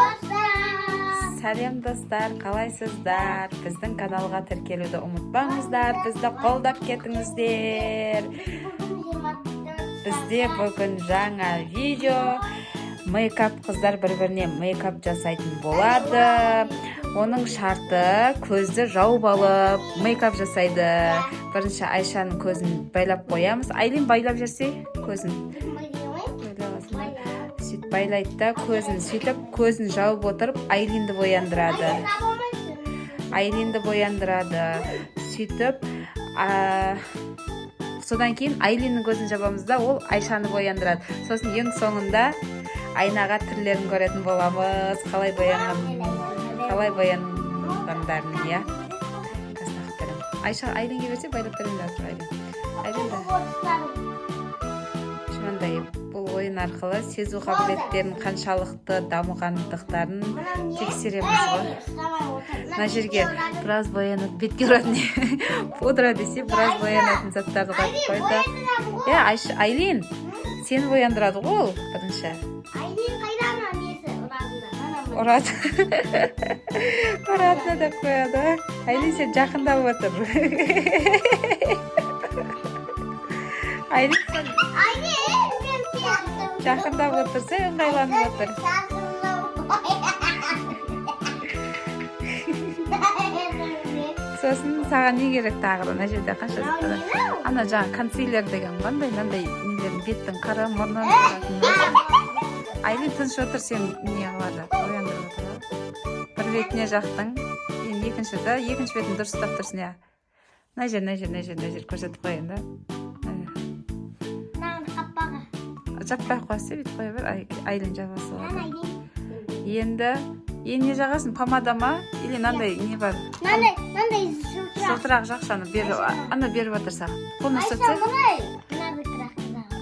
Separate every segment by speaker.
Speaker 1: Достар.
Speaker 2: Сәлем, достар, қалайсыздар? Біздің каналға тіркелуді ұмытпаңыздар, бізді қолдап кетіңіздер. Бізде бүгін жаңа видео: мейкап. Қыздар бір біріне мейкап жасайтын болады. Оның шарты: көзді жауып алып мейкап жасайды. Бірінші Айшаның көзін байлап қоямыз. Айлин, байлап жіберсей көзін. Байлап аласың ба? Сөйтіп байлайды да көзін, сөйтіп көзін жауып отырып Айлинді бояндырады. Айлинді бояндырады сөйтіп. Содан кейін Айлиннің көзін жабамыз да, ол Айшаны бояндырады. Сосын ең соңында айнаға түрлерін көретін боламыз, қалай боянған, қалай боянғандарын, иә. Қазір тағып беремін. Айша, Айлинге берсе, байлап беремін деп жатыр Айлин. Айлин да мынандай. Бұл ойын арқылы сезу қабілеттерін қаншалықты дамығандықтарын тексереміз ғой. Мына жерге біраз боянады, бетке ұратын пудра десе, біраз боянатын заттарды қойып қойды, иә. Айша, Айлин, сені бояндырады ғой ол бірінші.
Speaker 1: Айлин қайда, ана несі ұрадына?
Speaker 2: Ұрады, ұрады деп қояды. Айлин, сен жақындап отыр. Айлин, сен
Speaker 1: Айлин, мен сияқты.
Speaker 2: жақындап отырса, ыңғайланып отыр. Сосын саған не керек тағы да? Мына жерде қанша зат бар. Ана жаңа консилер деген қандай, мынандай нелерін, беттің қара, мұрнын жағатын. Айлин, тыныш отыр, сен не қылады, бояндырып отыр ғой. Бір бетіне жақтың, енді екінші да, екінші бетін дұрыс ұстап тұрсын, иә. Мына жер, мына жер, мына жер, мына жер, көрсетіп қояйын да.
Speaker 1: Мынаны қаппаға.
Speaker 2: Жаппай ақ қойса, бүйтіп қоя бер. Айлин жаба салады.
Speaker 1: Айлин.
Speaker 2: Енді не жағасың, помада ма или мынандай не бар?
Speaker 1: Мынандай, мынандай жылтырақ.
Speaker 2: Жылтырақ жақшы, ана беріп, ана беріп жатыр саған, қолына
Speaker 1: Айша,
Speaker 2: ұстатса.
Speaker 1: Мынай. Мына жылтырақты жағамын.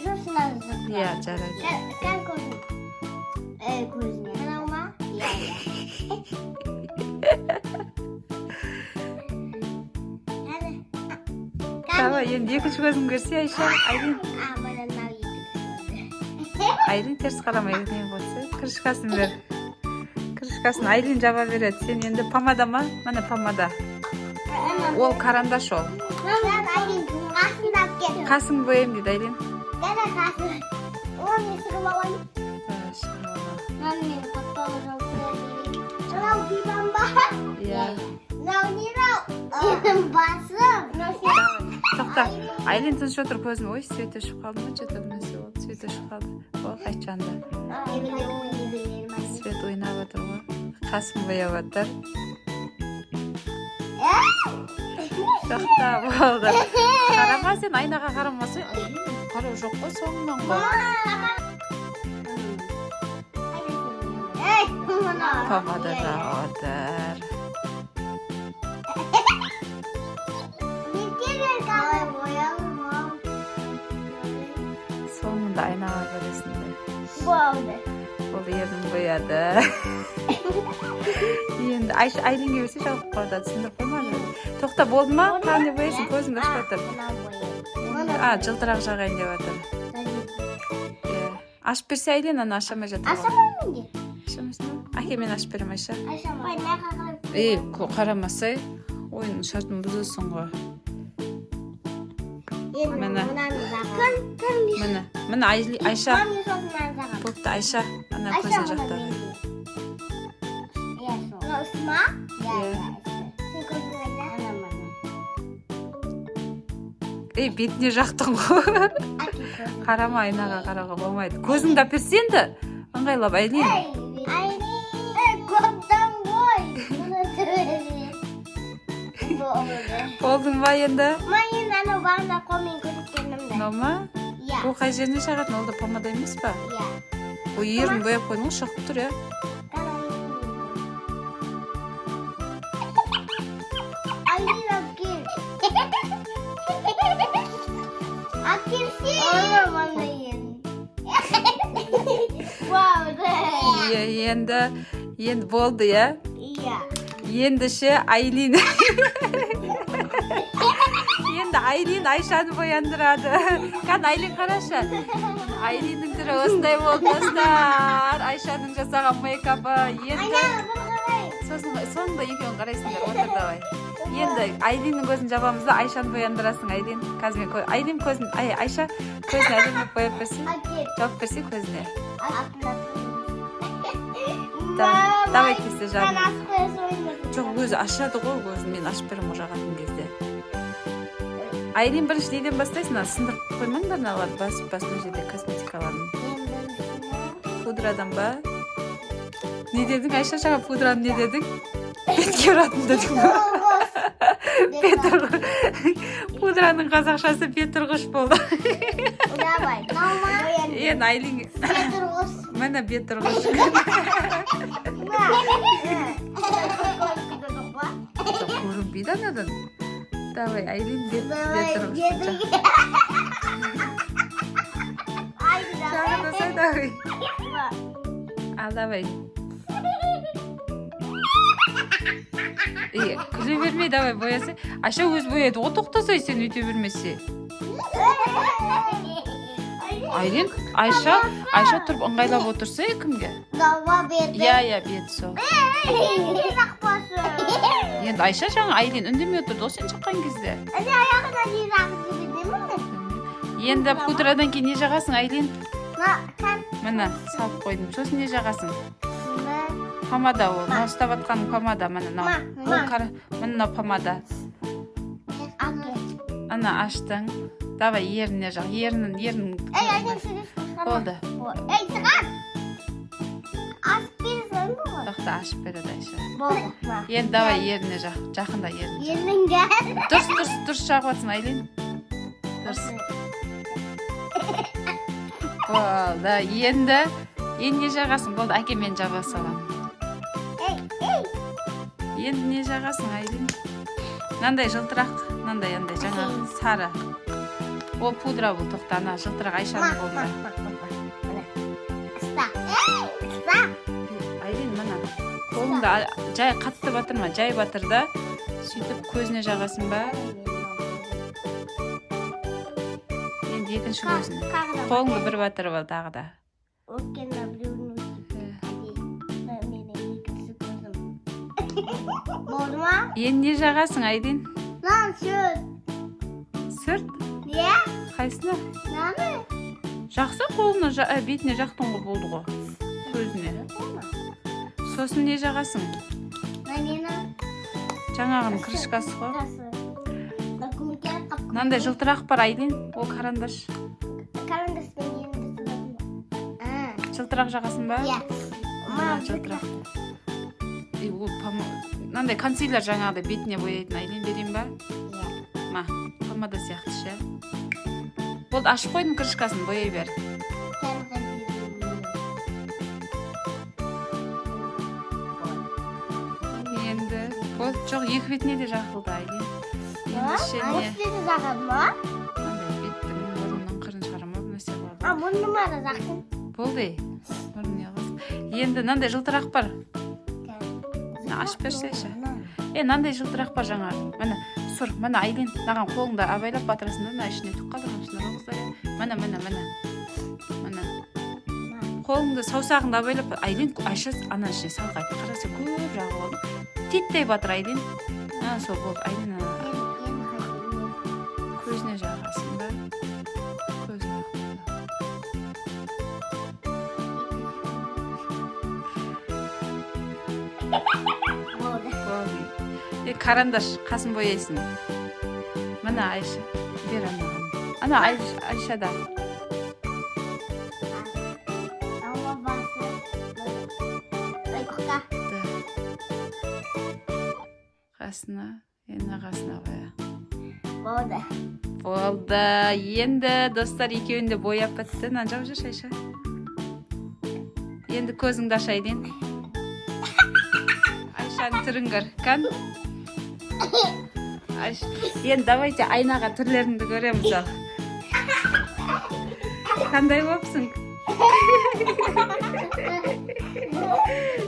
Speaker 1: Сосын мына жылтырақ.
Speaker 2: Иә, жарайды.
Speaker 1: Кән көзін. Көзіне. Мынау ма? Иә. Әне.
Speaker 2: Давай, енді екінші көзін көрсе, Айша, Айлин.
Speaker 1: А, мына мынау екінші.
Speaker 2: Айлин, теріс қарамай не болса, крышкасын бер, крышкасын. Айлин жаба береді. Сен енді помада ма? Міне, помада. Ол карандаш ол.
Speaker 1: Айлин қасында алып кел.
Speaker 2: Қасың бояймын дейді Айлин.
Speaker 1: Қара қасын. Оны мен шығып алайын.
Speaker 2: Шығып ал.
Speaker 1: Мынаны мен қақпалы жауып берейін. Мынау диван ба?
Speaker 2: Иә.
Speaker 1: Мынау не мынау? Менің басым. Мынау сен.
Speaker 2: Давай, тоқта, Айлин, тыныш отыр. Көзім, ой, свет өшіп қалды ма? Че то бір нәрсе болды, свет өшіп қалды. О, қайтып жанды. Свет ойнап отыр ғой. Қасын бояп жатыр. Тоқта, болды, қарама сен айнаға, қарамасай. Айлин, қарау жоқ қой, соңынан ғой.
Speaker 1: Ей, мынау.
Speaker 2: Помада жағып жатыр.
Speaker 1: Бетке бер, қалай боялым.
Speaker 2: Соңында айнаға көресің де.
Speaker 1: Болды.
Speaker 2: Ол ернін бояды. Енді Айша, Айлинге берсе, жауып қояды. Түсіндіріп қойма. Тоқта, болды ма? Тағы не бояйсың? Көзіңді ашпай тұр.
Speaker 1: Мынау бояймын.
Speaker 2: А, жылтырақ жағайын деп жатыр, иә. Ашып берсе, Айлин, ана аша алмай жатыр ғой.
Speaker 1: Ашамаймын де.
Speaker 2: Аша алмайсың ба? Әке, мен ашып беремін, Айша.
Speaker 1: Ашамаймын. Айнаға қарап.
Speaker 2: Ей, қарамасай, ойынның шартын бұзасың ғой.
Speaker 1: Енді
Speaker 2: Міне.
Speaker 1: мынаны жағамын.
Speaker 2: Міне, міне, Айша.
Speaker 1: Мен сосын мынаны жағамын.
Speaker 2: Болыпты, Айша, ана
Speaker 1: Айша,
Speaker 2: көзін
Speaker 1: мына
Speaker 2: жақтады.
Speaker 1: менде. Иә, сол. Мынау үсті ма? Иә,
Speaker 2: Иә.
Speaker 1: иә, үсті. Сен көзің қайда? Ана, мына.
Speaker 2: Ей, бетіне жақтың ғой.
Speaker 1: Әке, көзің.
Speaker 2: Қарама, айнаға қарауға болмайды. Көзіңді әперсе енді ыңғайлап, Айлин.
Speaker 1: Ей, Айлин. Ей, көптен ғой. Мұны сөйле. Болды.
Speaker 2: Болдың ба енді?
Speaker 1: Мен енді анау бағана қолмен көрсеткенімді.
Speaker 2: Мынау ма?
Speaker 1: Иә.
Speaker 2: Ол қай жеріне жағатын? Ол да помада емес па?
Speaker 1: Иә.
Speaker 2: Ой, ерін бояп қойдың ғой, шығып тұр, иә.
Speaker 1: Айлин, алып кел. Алып келсей. Ана, мына ерін. Болды.
Speaker 2: Иә, енді болды, иә.
Speaker 1: Иә.
Speaker 2: Енді ше, Айлин, енді Айлин Айшаны бояндырады. Кән, Айлин, қарашы Айлиннің. Түрі осындай болды, достар, Айшаның жасаған мейкапы. Енді
Speaker 1: Айна, бір қарай.
Speaker 2: Сосын соңында екеуің қарайсыңдар. Отыр, давай. Енді Айлиннің көзін жабамыз да, Айшаны бояндырасың. Айлин, қазір мен Айлин көзін, ай, Айша көзін әдемілеп бояп берсін.
Speaker 1: Әкел.
Speaker 2: Жауып берсе көзіне.
Speaker 1: Артына.
Speaker 2: Давай, давай, кесе
Speaker 1: Мен
Speaker 2: жағын.
Speaker 1: Ашып қоя салайын.
Speaker 2: Жоқ, өзі ашады ғой көзін, мен ашып беремін ғой жағатын кезде. Айлин, бірінші неден бастайсың? Ана сындырып қоймаңдар мыналарды, басып басып мына жерде косметикаларын. Пудрадан ба? Не дедің, Айша, жаңа пудраны не дедің? Бетке ұратын дедің ба? Бет пудраның қазақшасы бет ұрғыш болды.
Speaker 1: Давай.
Speaker 2: Енді Айлин.
Speaker 1: Бет ұрғыш.
Speaker 2: Міне, бет ұрғыш. Жоқ, көрінбейді анадан. Давай, Айлин, бет ұрғыш. Жағындасай, давай. Ал, давай. Е, күле бермей, давай, боясай. Айша өзі бояйды ғой, тоқтасай сен, өйте бермесе. Айлин, Айша, Айша тұрып ыңғайлап отырса кімге?
Speaker 1: Давай, бет.
Speaker 2: Иә, бет сол. Енді Айша жаңа, Айлин үндемей отырды ғой сен шыққан кезде. Енді пудрадан кейін не жағасың, Айлин? Міне, салып қойдым. Сосын не жағасың? Помада ол. Мынау ұстап жатқаның помада, міне мынау. Ол міне, мынау помада. Ана аштың. Давай, ерніне жақ. Ернін, ернін. Болды.
Speaker 1: Ей, саған! Ашып берсең ғой.
Speaker 2: Тоқта, ашып береді Айша.
Speaker 1: Болды.
Speaker 2: Енді давай, ерніне жақ. Жақында ерніне жақ.
Speaker 1: Ерніңге.
Speaker 2: Дұрыс, дұрыс, дұрыс жағып жатсың, Айлин. Дұрыс. Болды. Енді не жағасың? Болды, әке, мен жаба саламын.
Speaker 1: Ей, ей.
Speaker 2: Енді не жағасың, Айлин? Мынандай жылтырақ, мынандай андай жаңағы сары. Ол пудра бұл, тоқта, ана жылтырақ Айшаның қолында.
Speaker 1: Ұста. Ей, ұста.
Speaker 2: Айлин, мына қолыңды жай, қатты батырма, жай батыр да, сөйтіп көзіне жағасың ба? Енді екінші көзіне. Қолыңды бір батырып ал тағы да.
Speaker 1: Өйткені біреудің менің екінші көзім. Болды ма?
Speaker 2: Енді не жағасың, Айлин?
Speaker 1: Lan сүрт.
Speaker 2: Сүрт?
Speaker 1: Не?
Speaker 2: Қайсына?
Speaker 1: Наны?
Speaker 2: Жақсы, қолына бетіне жақтың ғой, болды ғой. Көзіне. Сосын не жағасың?
Speaker 1: Нанені?
Speaker 2: Жаңағының крышкасы ғой. Мынандай жылтырақ бар, Айлин. Ол карандаш.
Speaker 1: Карандаспен енді сызатын.
Speaker 2: Жылтырақ жағасың ба?
Speaker 1: Иә.
Speaker 2: Мына жылтырақ. И ол мынандай консилер, жаңағыдай бетіне бояйтын. Айлин, берейін ба?
Speaker 1: Иә.
Speaker 2: Ма, помада сияқты ше. Болды, ашып қойдым крышкасын, бояй бер. Енді болды, жоқ, екі бетіне де жағылды, Айлин. Енді ше не?
Speaker 1: Осы жағады ма?
Speaker 2: Мынандай беттің, мұрынның қырын шығара ма, бір нәрсе қылады.
Speaker 1: А, мұрныма да жақтым.
Speaker 2: Болды, ей. Мұрын не қыласың? Енді мынандай жылтырақ бар. Мына ашып берсейші. Е, мынандай жылтырақ бар жаңа. Міне, сұр. Міне, Айлин, мынаған қолыңды абайлап батырасың да, мына ішіне түк қалдырмапсыңдар ғой, қыздар, иә? Міне, міне, міне. Міне. Қолыңды, саусағыңды абайлап, Айлин, Айша ана ішіне салқайды. Қараса, көп жағып алдым. Титтей батыр, Айлин. А, сол болды. Айлин, ана көзіне жағасың ба? Көзіне.
Speaker 1: Болды.
Speaker 2: Болды. Е, карандаш, қасын бояйсың. Міне, Айша, бер анаған. Ана Айшада.
Speaker 1: Алма басы. Ай, құқа.
Speaker 2: Да. Қасына, енді қасына боя.
Speaker 1: Болды.
Speaker 2: Болды. Енді, достар, екеуін де бояп бітті. Мынаны жауып жіберші, Айша. Енді көзіңді аш, Айлин. Айшаның түрін көр. Кән. Енді давайте айнаға түрлеріңді көреміз ал. Қандай болыпсың?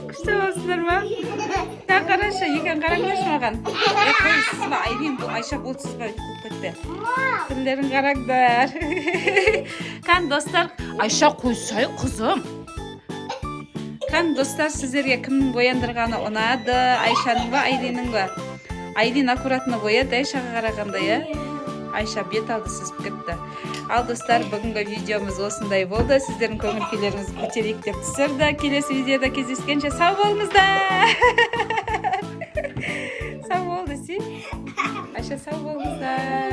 Speaker 2: Күшті болыпсыңдар ма? Қарашы, екеуін қараңдаршы маған. Е, қой, сызба, Айлин. Бұл Айша, бұл сызба, қуып кетті. Түрлерін қараңдар. Кән, достар, Айша, қойсай, қызым. Кән, достар, сіздерге кімнің бояндырғаны ұнады, Айшаның ба, Айлиннің ба? Айлин аккуратно бояды Айшаға қарағанда, иә. Айша бет алды сызып кетті. Ал, достар, бүгінгі видеомыз осындай болды. Сіздердің көңіл күйлеріңізді көтерейік деп түсірді. Келесі видеода кездескенше сау болыңыздар. Сау бол десей, Айша. Сау болыңыздар.